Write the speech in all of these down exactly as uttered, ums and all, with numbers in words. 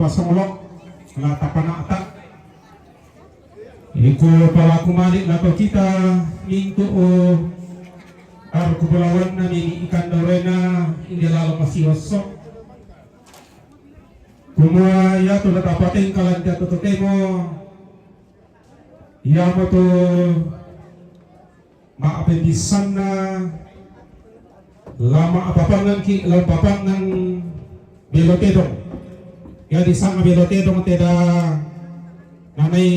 pasonglo' la tapana'ta'. Iko palaku mali' lako kita mintu' o tarukubulawanna mimi' ikan dorena inde lalo masiyosso'. Kumua iatu la tapatengka lan te totemo, iamoto ma'pebissanna la ma'papangnganki' la papangngan belo tedong. Jadi sanga belo tedong teda nanai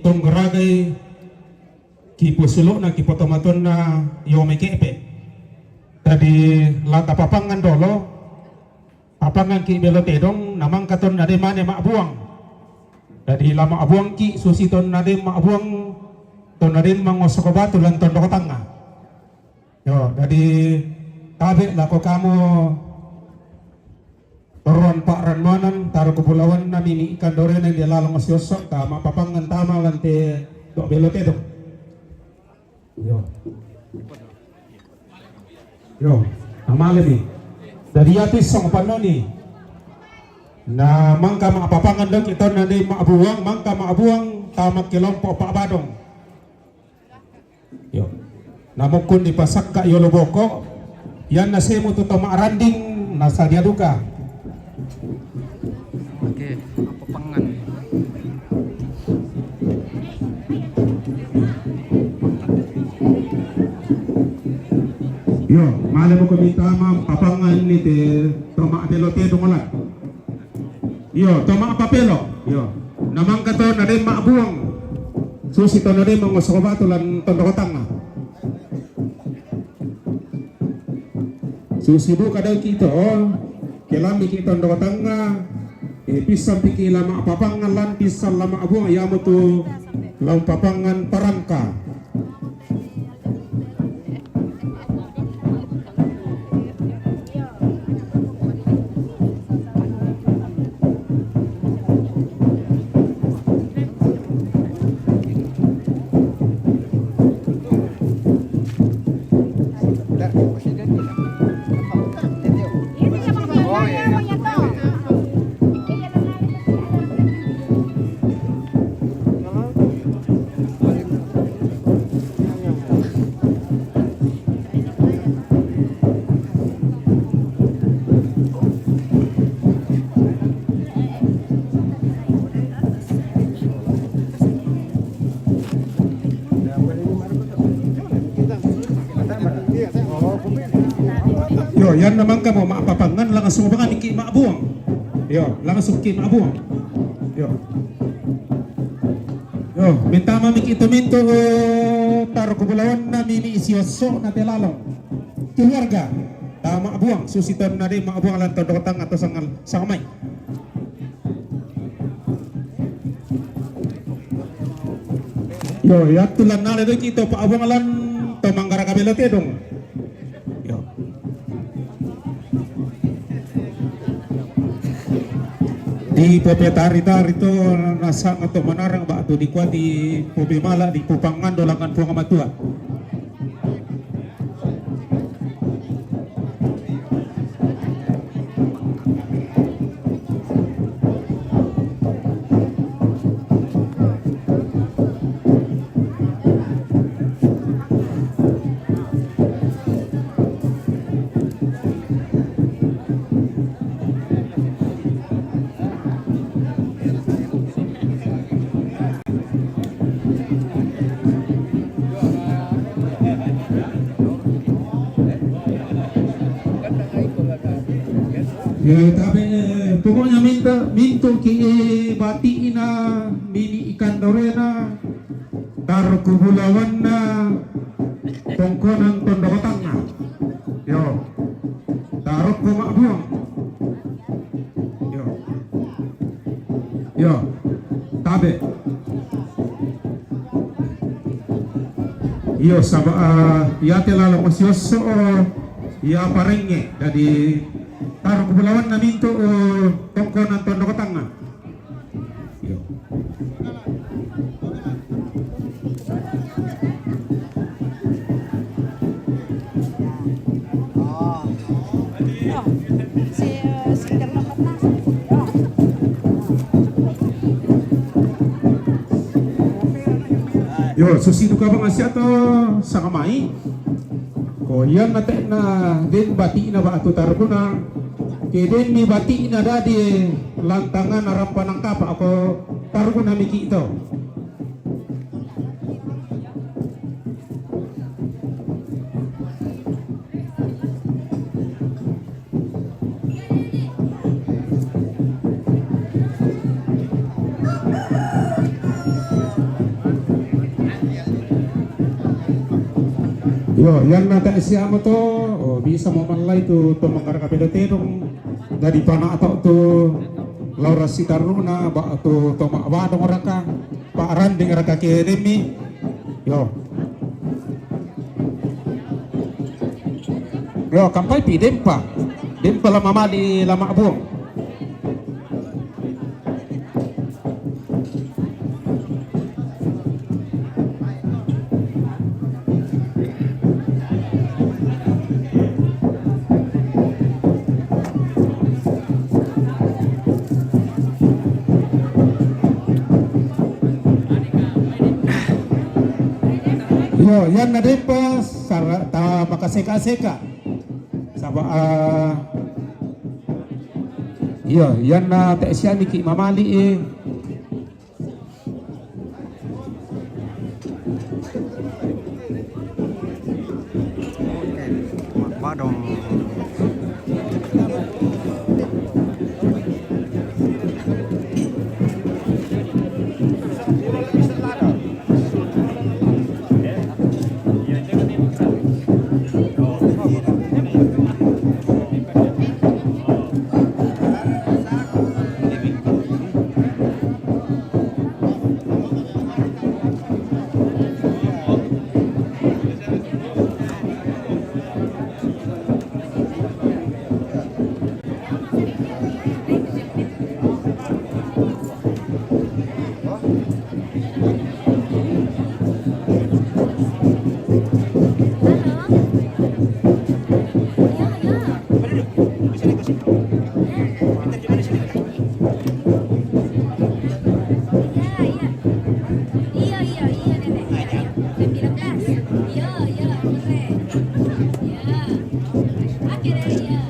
tonggaragai kiposulo'na kipotomatonna io meke'pe'. Jadi la tapapangngan dolo, papangnganki' belo tedong, na mangka tonna de' mane ma'buang. Jadi la ma'buangki' susi tonna de' ma'buang, tonna de' mangosoko batu lan tondok tangnga. Yo, jadi tabe' lako kamu torroan pa'rannuanan, tarukubulawanna mimi' ikan dorena inde lalong osi-osso', ta ma'papangngan tama lan te do' belo tedong. Yo. Yo, namalemi. Jadi iatu isseng pannoni. Na mangka ma'papangngan doki' tonna de' ma'buang, mangka ma'buang tama kelompo' pa'badong. Yo. Namokkun dipasakka' yolo boko', ianna semu tu to ma'randing, nasadia duka. Oke, apa pangan? Yo, male moko mitama papangan ni te to ma'belo te dongolan. Iyo, to ma'papelo. Iyo. Na mangka to na de' ma'buang. Susi to na de' mangosoko batu lan tondok tangnga. Susi duka dai ki to, kelambiki' tondok tangnga, e, pissan piki' la ma'papangngan lan pissan la ma'buang, iamotu la umpapangngan parangka. Yo, ianna mangka mo ma'papangngan, langsung bangan ki' ma'buang. Yo, langsung ki' ma'buang. Yo. Yo, mintama miki' tu mintu', eh, tarukubulawanna mimi' siosso' na te lalong. Keluarga, ta ma'buang, susi tonna de' ma'buang lan tondok tangnga to sangal, sangamai. Yo, iatu lan nale doki' to pa'buang lan to manggaraga belo tedong. Yo. Dipopetari-tari to nasanga to manarang ba'tu dikua dipopemala' dipopangngan dolangan Puang Matua. Ya, tapi, eh, pokoknya minta, mintu' ki, eh, bati'na mimi' ikan dorena, tarukubulawanna tongkonan tondok tangnga. Yo. Tarukku ma'buang. Yo. Yo. Tabe'. Iyo, saba', ah, iate lalong osi-osso', oh, ia parengnge'. Jadi, tarukubulawanna mintu', oh, tongkonan tondok tangnga. Iyo. Oh. Si, eh, singer na pernah. Oh, susi duka bang asia to sangamai. Ko iyan na tekna den batikna ba atu targuna. Ke den mi batikna dadi lantangan arampa nangkapa ko targuna miki to. Yo, iyan na ta siamo to, oh, bisa mo malai tu to mangkara kapeda tedong. Jadi pana ato tu Laura Sitaruna, ba tu to ma wadong raka. Pak Randing raka ke demi. Yo. Yo, kampai pi dempa. Dempa lama mali lama buang. Iyo, iyan na dempa sara ta makaseka-seka. Saba, ah, iyo, iyan na ta siani ki mamali e. Badong. Iya, iya. Iya, iya, iya, Nenek. Iya, iya. Sembilan belas. Iya, iya, keren. Iya. Oke deh, iya.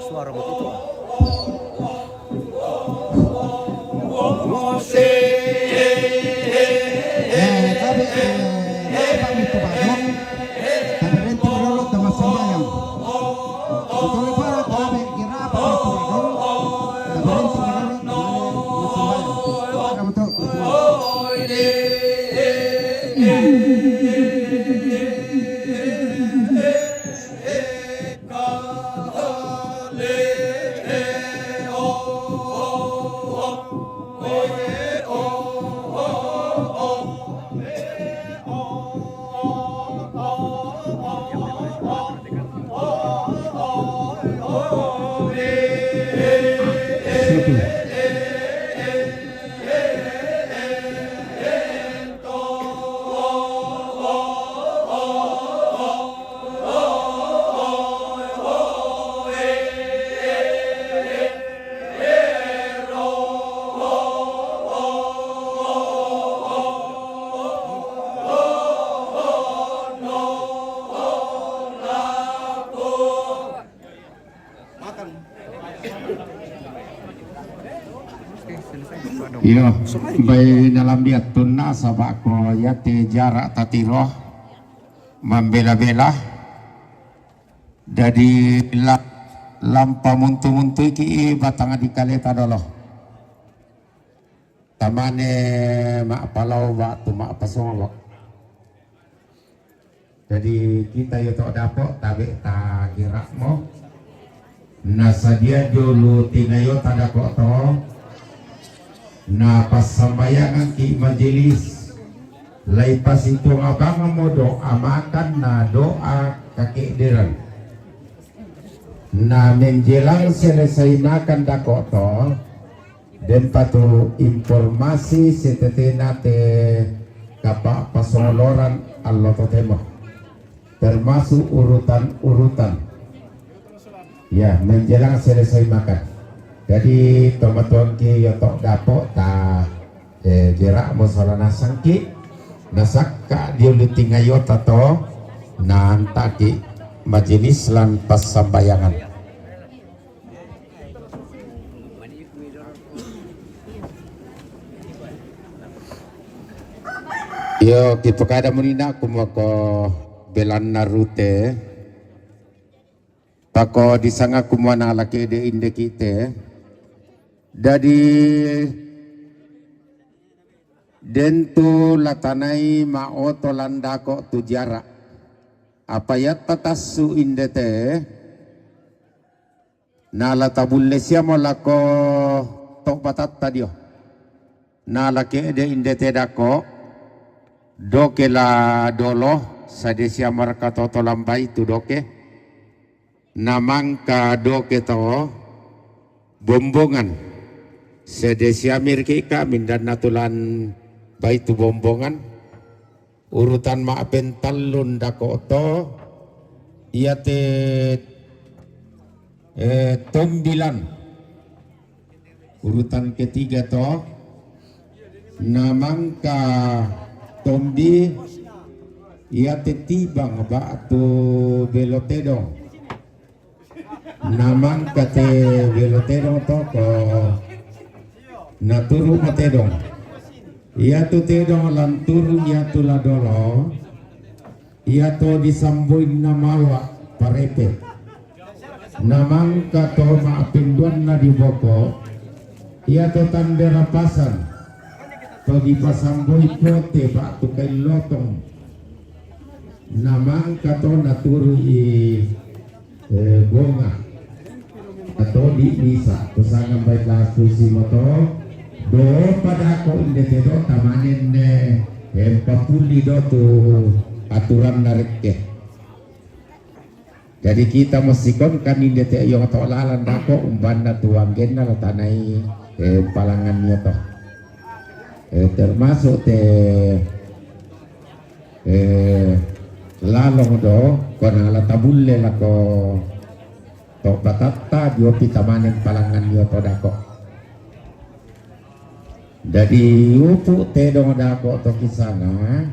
Suara begitu. Eh, tabe, eh, tabe itu badong. Tabe renti dulu sama sembayang. Betul, Pak, tabe kira apa itu badong? Tabe renti dulu sama sembayang. Ada betul. Iyo, bai nalambi attunna, saba' ko iyate jarak tatiro mambela-bela. Dadi la-, lampa muntu-muntuiki batang dikaleta dolo. Tamane ma'palao ba'tu ma'pasongolo. Jadi kita iyo to dapo' tabe' tagera'mo. Nasadia jolo tingayota dapo' to. Na passambayangangki' majelis. Lai pasituang abangammo doa makan na doa kake'deran. Na menjelang selesai makan dapo' to. Den patu informasi setetena te kapa' pasoloran allo totemo, termasuk urutan-urutan. Ya, menjelang selesai makan. Jadi, tomatuangki iyo to dapo' ta, eh, gera'mo sola nasangki, nasakka' dio litingayota to, naantaki majelis lan passambayangan. Iyo, kipokada munina kumako belanna rute. Pako disanga kumana laki de indekite. Dadi, dentu la tanai ma'oto lan dako' tu jara'. Apa yatta tassu' indete, na la tabulle siamo lako to' batatta dio. Na la ke'de' indete dako', doke la dolo, sade siamo raka to to lan baitu doke. Na mangka doke to Bombongan. Sede siamirki' ka mindanna tu lan baitu Bombongan. Urutan ma'pentallun dako' to, iate, eh, Tombilan. Urutan ketiga to, na mangka Tombi, iate Tibang ba'tu Belo Tedong. Na mangka te Belo Tedong to ko na turu' mo Tedong. Iatu Tedong lan turu' iatu la dolo. Iato disamboinna Mawa Parepe. Na mangka to ma'penduanna di boko, iato tande rapasan, to dipasamboi pote ba'tu kain lotong. Na mangka to naturu'i, eh, bonga. Atodi' misa', kusangam baik lasu simoto, do padako indete do tamanen ne, eh, papuli do tu aturanna rekke. Jadi kita massikon kan indete yo to lalan dako umbanna tu anggenna la tanai, eh, palangan yo to. Eh, termasuk te Eh, lalong do, kona la tabulle lako to batatta, dio pi tamanen palangan io to dako. Dadi upu' tedong dako to kisana,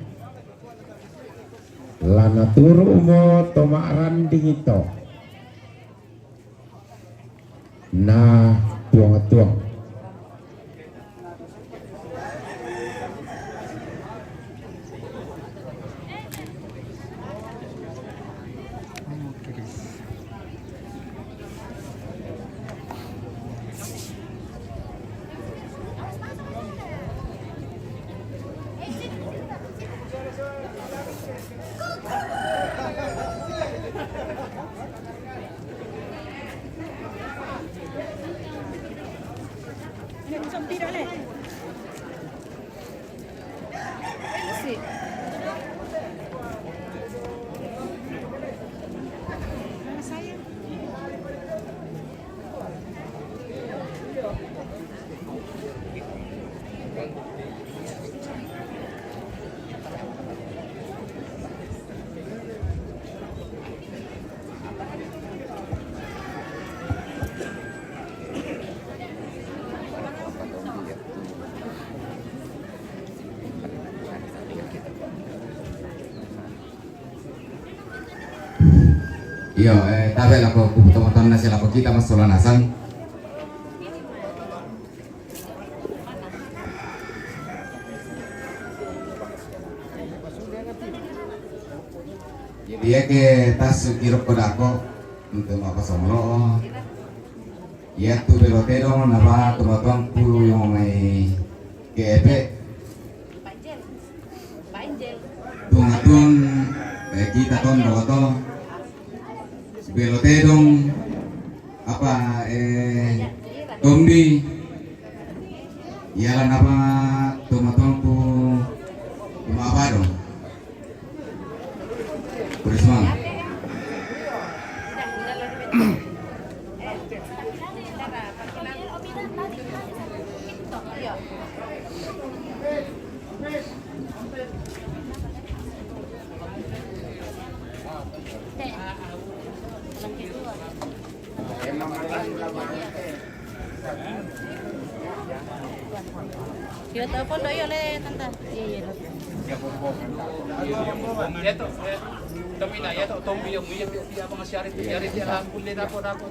la naturu'mo to ma'randing ito. Na tuong-tuong. Iyo, eh, tabe' lako kubuto-butonganna sia lako kita massola nasang. Jadi, iyakiya tassu'ki rokko dako' untuk mappasomolo'o. Iyatu belo tedong napa tomatoangku yang mai kepe. Tuang-tuang, eh, kita tondo to. Belo tedong, apa, eh, tombi. Iyalan apa tomatoangku, tuma apa dong? Purisman. Iyo, telepon doi oleh tante. Iya, iya. Iya to, eh, tomina, iya to, tombi yang iya, iya, apa ngasih hari, hari dia, kulit apa, apa.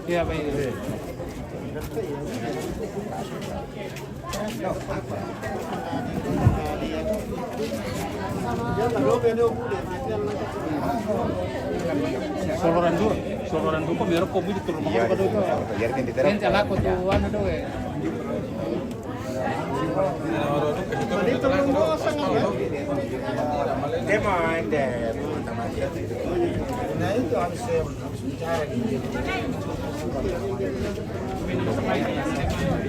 Iya, Pak. Soloran dua, soloran dua kok merah kok bisa turun. Iya, iya, iya. Biar ganti terus. Yang celaka tuh anu tuh, eh. Dia main deh. Nah, itu habis saya.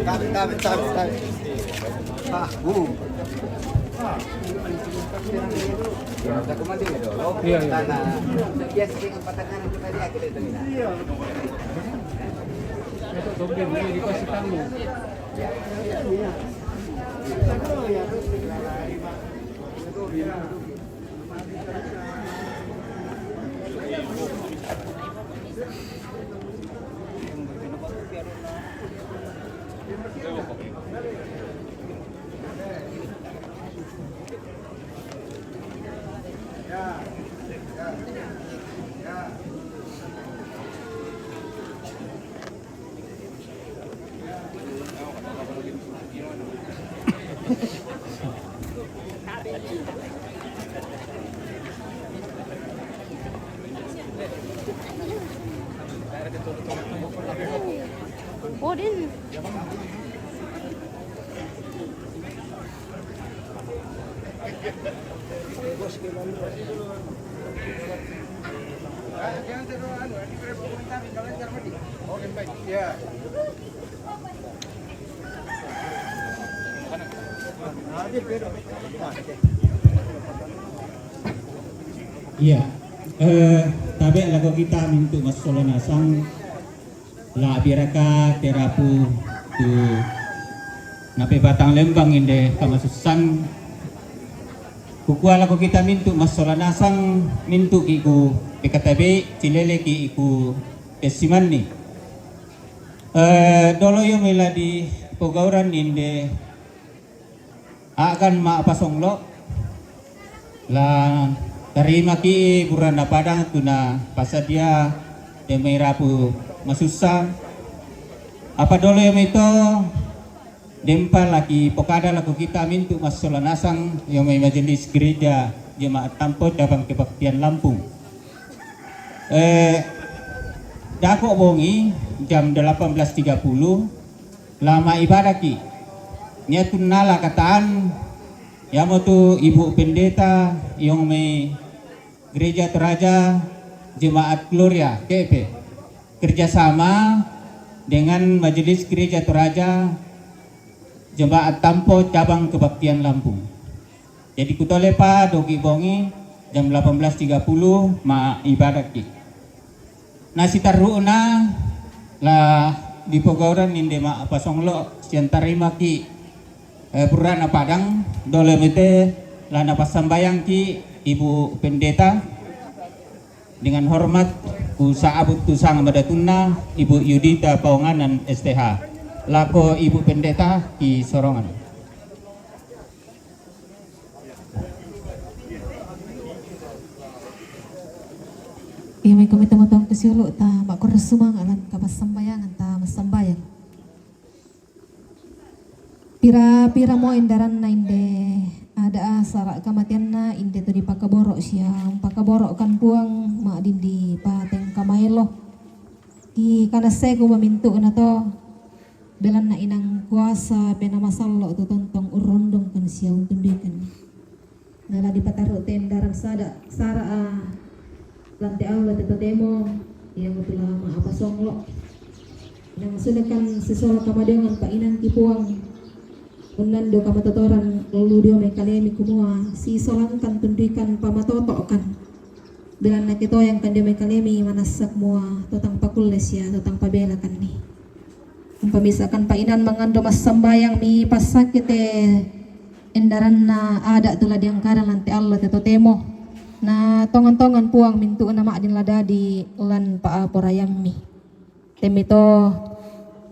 Tabi, tabi, tabi, tabi. Ah, uh. Iya, iya. Iya. Itu toge dulu dikasih tahu. Oh, din. Iya. Eh, tabe' lako kita mintu' massola nasang. La' biraka terapu tu nape batang lembang inde kamasussan. Kukua lako kita mintu' massola nasang, mintu' ki' ku pekatabe', cilele ki' ku pessimanni. Eh, dolo iyo mela di pogauran inde A'gan ma'pasonglo', la tarimaki' burana padang tu napasadia de mai rapu masussa. Apa dolo iyo mai to, dempa laki pokada lako kita mintu' massola nasang, iyo mai Majelis Gereja Jemaat Tampo Cabang Kebaktian Lampung. Eh, dako' bongi jam delapan belas tiga puluh, la ma'ibadaki'. Nia' tunnala kataan, iamotu Ibu Pendeta, iyo mai Gereja Toraja Jemaat Gloria, K P. Kerjasama dengan Majelis Gereja Toraja Jemaat Tampo Cabang Kebaktian Lampung. Jadi kutolepa dogi bongi jam delapan belas tiga puluh ma'ibadaki'. Na sitarru'na la di pogauran inde ma'pasonglo' siantarimaki', eh, burana padang, dolo mete la napassambayangki' Ibu Pendeta. Dengan hormat, kusa'abut tu sanga madatunna, Ibu Yudita Paonganan, S T H. Lako Ibu Pendeta, kisorongan. Iya, mai komi tomatoa kasiolo' ta ma'kurre sumanga' lan kapassambayangan ta massambayang. Pira-pira mo endaranna inde ada'a sara' kamateanna inde to dipakaboro' sia umpakaboro'kan Puang ma'din dipatengka maelo. Kikanassai ku mamintu'na to, belanna inang kuasa penamasallo' tu tontong urrondongkan sia untunduikan. Na la dipatarru' te endaran sada', sara'a lan te allo te totemo, iamotu la ma'pasonglo'. Inang sulekan sisola kamadiongan pa'inangki Puang, unnando kamatotoran lu dio mai kalemi kumua, sisolangkan tunduikan pamatoto'kan. Belanna kitoyangkan dio mai kalemi manassa kumua, totang pakulle sia totang pabelakanni. Umpamisa'kan pa'inang mangando massambayang mipassakki te endaranna ada' tu la diangkara lan te allo te totemo. Na tongan-tongan Puang mintu'na ma'din la dadi lan pa'aporaiammi. Temmi to,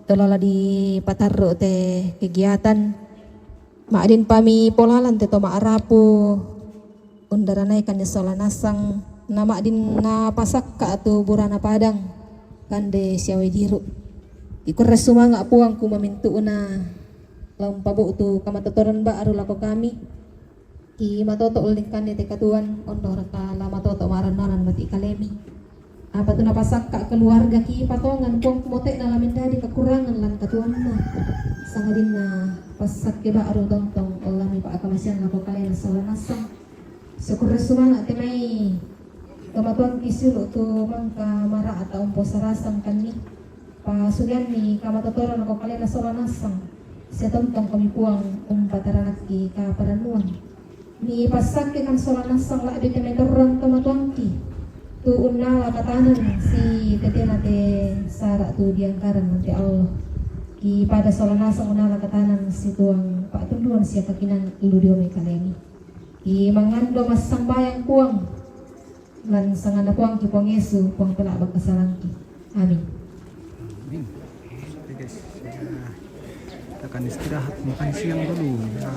tolo la dipatarru' te kegiatan, ma'din pami polalan te to ma'rapu. Undaranaikan sola nasang, na ma'din napasakka' tu burana padang, kande sia wai diru'. Ikurre sumanga' Puang ku mamintu'na Lam pabu tu kamatotoran ba'ru lako kami. Ki matoto' ulli kande te katuoan, onno' raka la matoto' ma'rannanan mati kalemi. Apa tu napasakka' keluarga ki patongan, Puang, kumote'na la mendadi kekurangan lan katuoanna. Sangadinna passakke ba'ru tontong, ollami pa'kamasiang lako kalena sola nassang. Syukur sumanga' te mai tomatoangki siulu' tu mangka mara'ta' umposarasang kanni. Pasugianni kamatotoran lako kalena sola nassang, sia tontong komi Puang umpataranakki kaparannuan. Mi passakke kan sola nassang la'bi te mai torrang tomatoangki. Tu unnala katanan si tetena te sara' tu diangkaran mante Allah. Ki pada sola nasang unnala katanan si tuang pa'tunduan sia kakinaan lu dio mai kalemi. Ki mangando massambayang Puang, lan sanganna Puangki Puang Yesu, Puang pela'bang kasalangki. Amin. Amin. Oke guys, ya, kita akan istirahat makan siang dulu. Ya,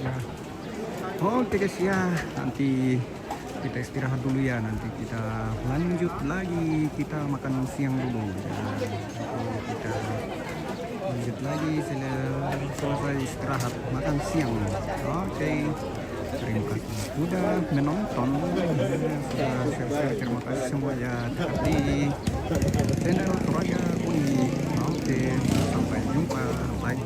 Ya. Oke guys, ya, nanti kita istirahat dulu ya, nanti kita lanjut lagi, kita makan siang dulu ya. Nanti kita lanjut lagi sel-, selesai istirahat makan siang. Oke. Terima kasih sudah menonton, sudah share-share. Terima kasih semuanya. Tetap di channel Toraja Uni. Oke, sampai jumpa. Bye.